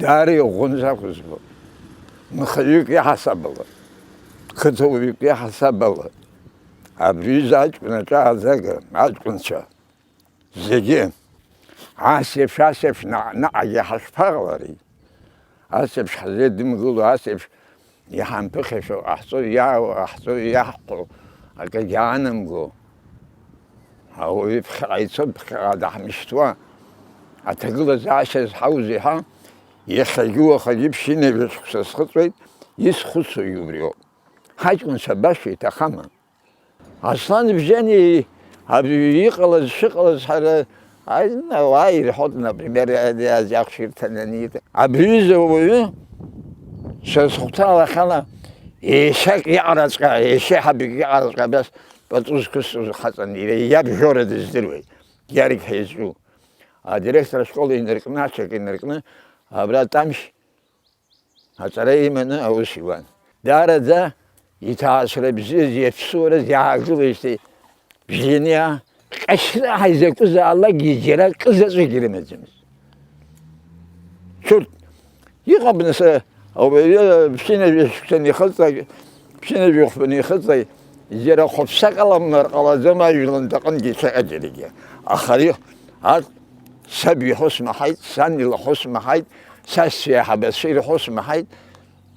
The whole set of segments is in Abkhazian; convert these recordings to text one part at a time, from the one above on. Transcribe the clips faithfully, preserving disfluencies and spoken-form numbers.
даара иӷәӷәаны сақәызго, нхаҩык иаҳасабала, қыҭауаҩык иаҳасабала, абри аҩыза аҷкәын аҿааӡага, аҷкәынцәа зегьы, ас еиԥш, ас еиԥш наҟ-, наҟгьы ҳашԥаҟалари? Ас еиԥш ҳзеидымгыло, ас еиԥш иҳамԥыхьашәо ҟаҳҵо, иаауа ҟаҳҵо, иаҳхәо акгьы аанамго, ауаҩы ԥхьаҟа ицо, ԥхьаҟа даҳмышьҭуа, аҭагылазаашьа зҳауз иҳәа, иахьагьы уахагьы ԥшьынҩажәа шықәса схыҵуеит, исхәыцуагь убриоуп. Ҳаҷкәынцәа баша иҭахама? Аслан Бжьани аб-, иҟалаз, шыҟалаз ҳара, ай, ауаа ирҳәоит, например, иа-, иа-, иахәшәырҭаны аниит. Абри аҩыза ауаҩы, са сыхәҭалахьала, еишьак иаҟараҵәҟьа, еишьеиҳабык иаҟараҵәҟьа абас пату зқәысҵоз хаҵан, иара иаб Жора дыздыруеит, иаргь ҳаизҿу. Адиректор ашкол инаркны, аҽак инаркны, абра Тамшь аҵара иманы аус иуан. Даараӡа иҭаацәара бзиаз, иаԥсуараз иаагылеижьҭеи, Бжьаниа ҟьашьра ҳаизакәызаалакгьы џьара кызаҵәык ирымаӡамызт. Шәырҭ, иҟоуп, нас, ауаҩы ԥшьынҩажәа шықәса анихыҵлак, ԥшьынҩажәа хәба анихыҵлак, џьара хәаԥсак аламлар ҟалаӡом ажәлантәи аҟынгьы шаҟа џьарагьы. Аха ари, арҭ саб иҳәо смаҳаит, сан илҳәо смаҳаит, сашьцәа еиҳабацәа ирҳәо смаҳаит,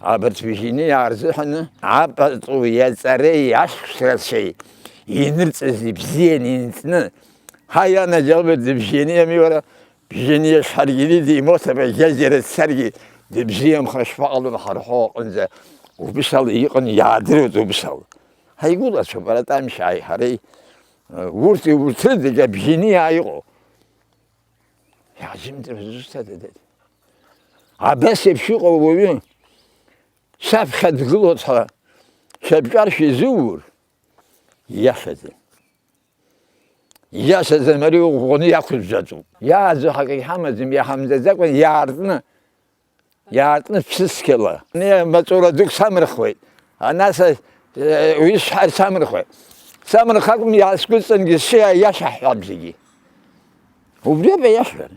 абарҭ Бжьаниаа рзыҳәаны апату иаҵареи ашықәс рацәеи инырҵаз ибзианы инҵны, ҳаи, анаџьалбеит, дыбжьаниами уара, Бжьаниа Шаргьери димоҭа баӷьазиара дцаргьы дыбзиамхар шԥаҟалом ҳарҳәо аҟынӡа, убыс ала иҟан, иаадыруеит убыс ала. Ҳаигәылацәоуп, ара Тамшьааи ҳареи, урҭ, урҭ рыдагьы Бжьаниаа иҟоу. Иаҳзымдыруа зусҭада, дад? Абас еиԥш иҟоу уаҩы саԥхьа дгылоит ҳәа шьапҟьаршә изуур, иашаӡам. Иашаӡам, ари ӷәӷәаны иақәыжәжәаӡоуп. Иааӡо ҳәа акгьы ҳамаӡам, иҳамӡаӡакәа иаартны, иаартны ԥсыцқьала. Ани амаҵура дук самырхуеит. Анас, э, уи сҳәар самырхуеит. Самырхакәым, иаасгәыдҵангьы сшиа иаша ҳҳәап зегьы. Убриоуп аиашара.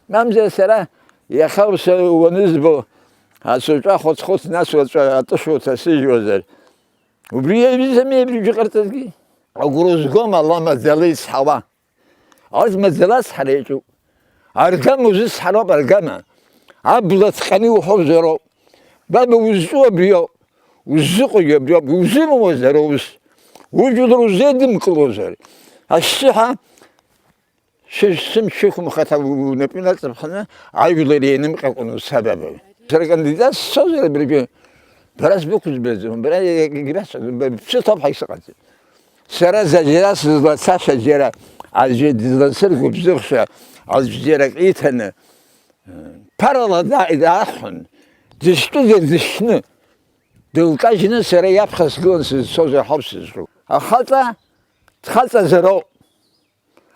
Мамзар сара иахьа уса уанызбо, ацәаҿа хәыц-хәыц, нас уаҵәы атышәуа ҭасыжьуазар, убри иаҩызами абри бжьы ҟарҵазгьы? Агәра згом ала маӡала ицҳауа. Арҭ маӡала ацҳара иаҿуп. Аргама узыцҳароуп, аргама. Абла ҭҟьаны иуҳәозароуп. Баба, узҿу абриоуп. Уззыҟоугьы абриоуп. Узымуазар аус. Ужәлар узеидымкылозар. Ашьшьыҳәа шәышә-сымшәықәымхаҭа унапы наҵаԥханы ажәлар еинымҟьакәан усабабаҩ. Сара кандидат сцозар абыржәы, бара сбықәӡбаӡом, бара егьрацәаӡом, быԥсы ҭоуп ҳәа исыҟаӡам. Сара за џьара сызлацаша џьара аӡәы дызласырго бзыхша, аӡә џьара акы иҭаны, ԥарала да-, дааҳәын, дышьтәызар дышьны, дылкажьны сара иаԥхьа сгылан сызцозар ҳәоуп сызҿу. Ахаҵа дхаҵазароуп.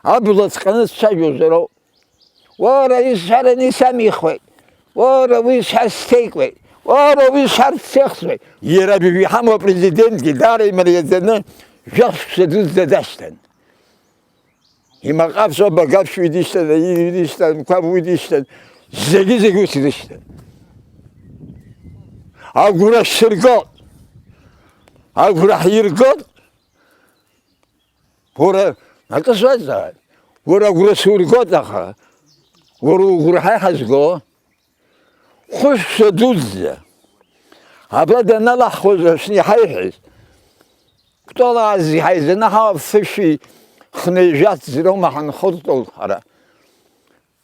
Абла ҵҟьаны дцәажәозароуп. Уара, исҳәараны исамихуеит. Уара, уи сҳәар сҭеикуеит. Уара, уи сҳәар сцехсуеит. Иара абыржәы иҳамоу апрезидентгьы даара имариаӡаны жәаф шықәса дуӡӡа дашьҭан. Имаҟа аԥсуа багаԥшь уи дишьҭан, аиҩ дишьҭан, Қәаб уи дишьҭан, зегьы-зегьы ус ирышьҭан. Агәра шәсыргоит. Агәра ҳиргоит. Уара, акы суазҵааит, уара агәра сургоит, аха уара угәра ҳаиҳа зго, хәышықәса дуӡӡа абра даналаҳхуаз аҽны иҳаиҳәеит, Кәтол аазы ҳаизаны ҳауп, фышәи хнеи жәаҭӡроума ҳанхыртәол ҳара.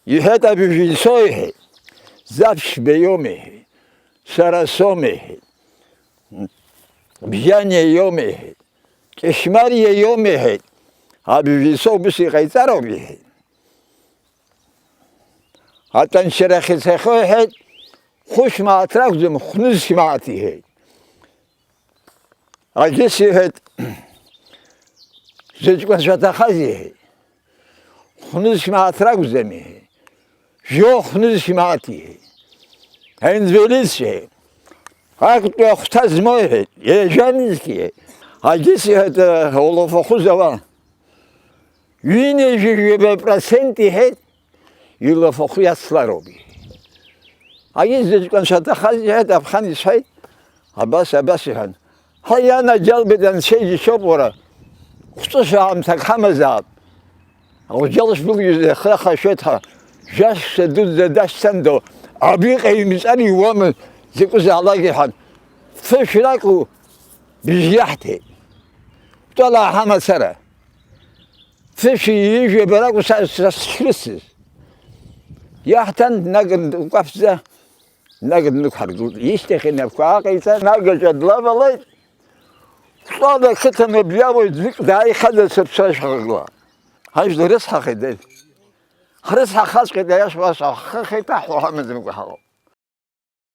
Иҳәеит, абыжә исо, иҳәеит, Заԥшьба иоума, иҳәеит, сара соума, иҳәеит, Бжьаниа иоума, иҳәеит, Кьышьмариа иоума, иҳәеит, абыжә исо убыс иҟаиҵароуп, иҳәеит. Атәанчарахь ицахьоу, иҳәеит, хәышә мааҭ ракәӡам, хәнызқь мааҭ, иҳәеит. Агьыс иҳәеит, зыҷкәынцәа аҭахаз, иҳәеит, хәнызқь мааҭ ракәӡам, иҳәеит, жәохә нызқь мааҭ, иҳәеит, аинвалидцәа, иҳәеит, актәи ахәҭа змоу, иҳәеит, ҩажәа нызқь, иҳәеит, агьыс иҳәеит, улафахәы зауа, ҩынҩажәи жәаба процент, иҳәеит, илафахәы иацлароуп, иҳәеит. Аизаҵәҟьа анцәа дахаз иҳәеит, Аԥхан исҳәеит, абас, абас иҳәан. Ҳаи, анаџьалбеит, анцәа иџьшьоуп уара, хәҵыша аамҭак ҳамазаап. Ауаџьал шбылгьыз ихы ахашәеит ҳәа, жәашықәса дуӡӡа дашьцандо, абри ҟаимҵар иуамызт, закәызаалак иҳәан, фышә ракәу, бжьы иаҳҭеит. Тәалаа ҳамацара. Фышәи ҩажәи абаракәу са, са сшрысыз. Иаҳҭан, днаган дкәаԥӡа, днаган днықәҳаргылт. Ишьҭахь инапқәа ааҟаиҵан, агаҿа длавалеит. Ҵәала ақыҭан абриауаҩ ӡәык дааихьада сыԥсра шәхагыла. Ажәлар рыцҳахеит, дад. Ҳрыцҳахаҵәҟьеит, аиаша уасҳәап, ҳхы ахьеиҭаҳҳәо ҳамаӡамкәа ҳаҟоуп.